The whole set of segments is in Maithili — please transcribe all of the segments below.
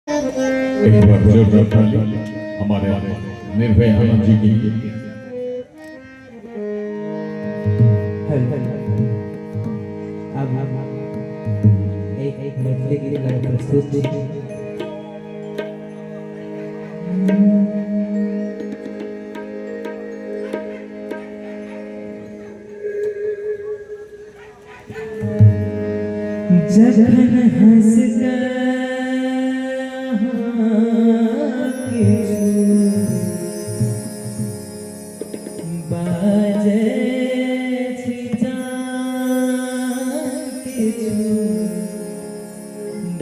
एक बार जोरदार ताली हमारे निर्भय आनंद जी के लिए। हेलो, अब एक मैथिली गीत लग प्रस्तुत छी। जखन हंस बाजै छी जान, किछु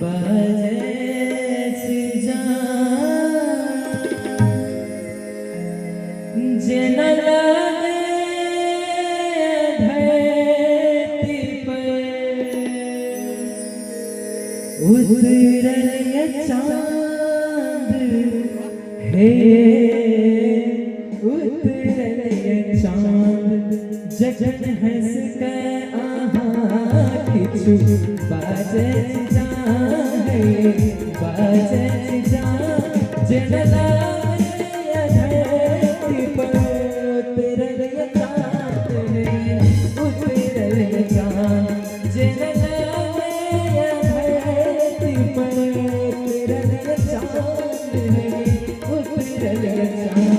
बाजै छी जान, जेना लागे धरती पर उतरल ये चांद हे, उतरल ये चांद। जखन हंस के अहाँ किछु बाजै जान, बाजै जान, जेना लागे धरती पर उतरल ये चांद हे, उतरल ये चांद, जेना लागे धरती पर उतरल ये चांद हे, उतरल ये चांद।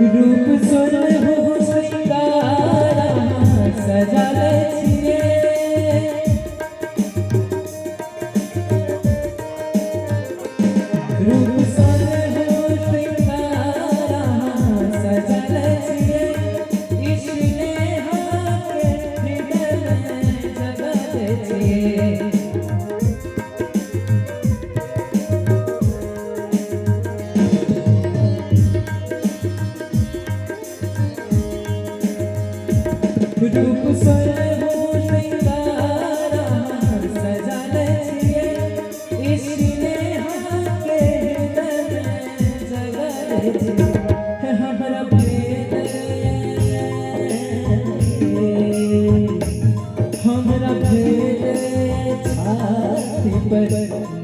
रूप सोलह श्रृंगार सजल छियै, रूप सोलह श्रृंगार सजल छियै, स्नेहा के हृदय में जगल छियै। रूप सोलह श्रृंगार सजल छियै, स्नेहा के हृदय में जगल छियै। हमरा भेल, हमरा भेल छाती पर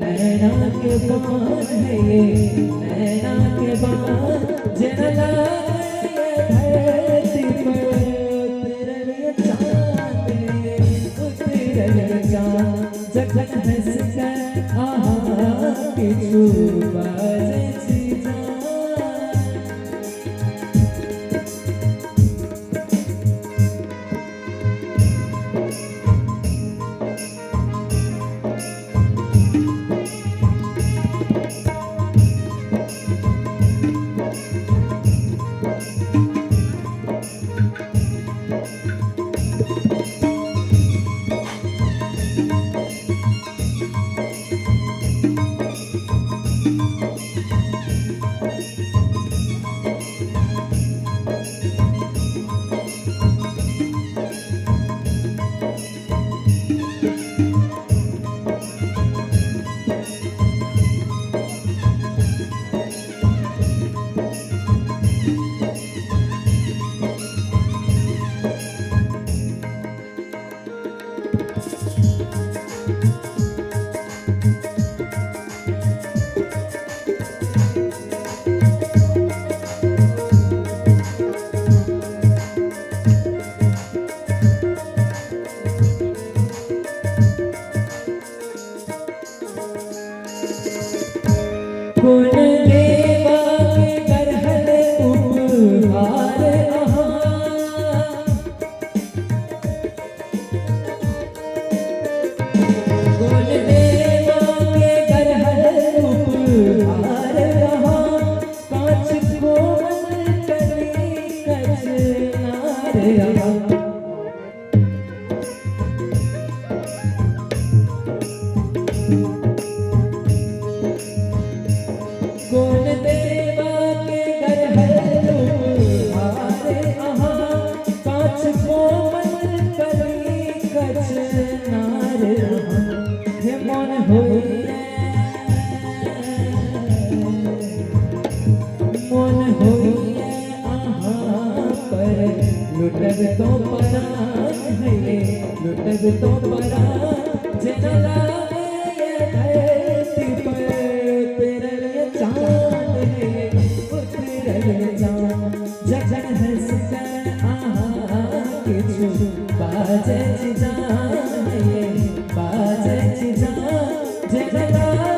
नैना के बान है, नैना के बान, जेना लागे धरती पर उतरल चांद, उतरल चांद। जखन हंस के अहाँ किछु बाजै छी जान। तो परान है ये, लुटब तो परान, जेना लागे ये धरती पर उतरल चाँद है ये, उतरल चाँद। जखन हंस के अहाँ किछु बाजै छी जान है ये, बाजै छी जान, जेना लागे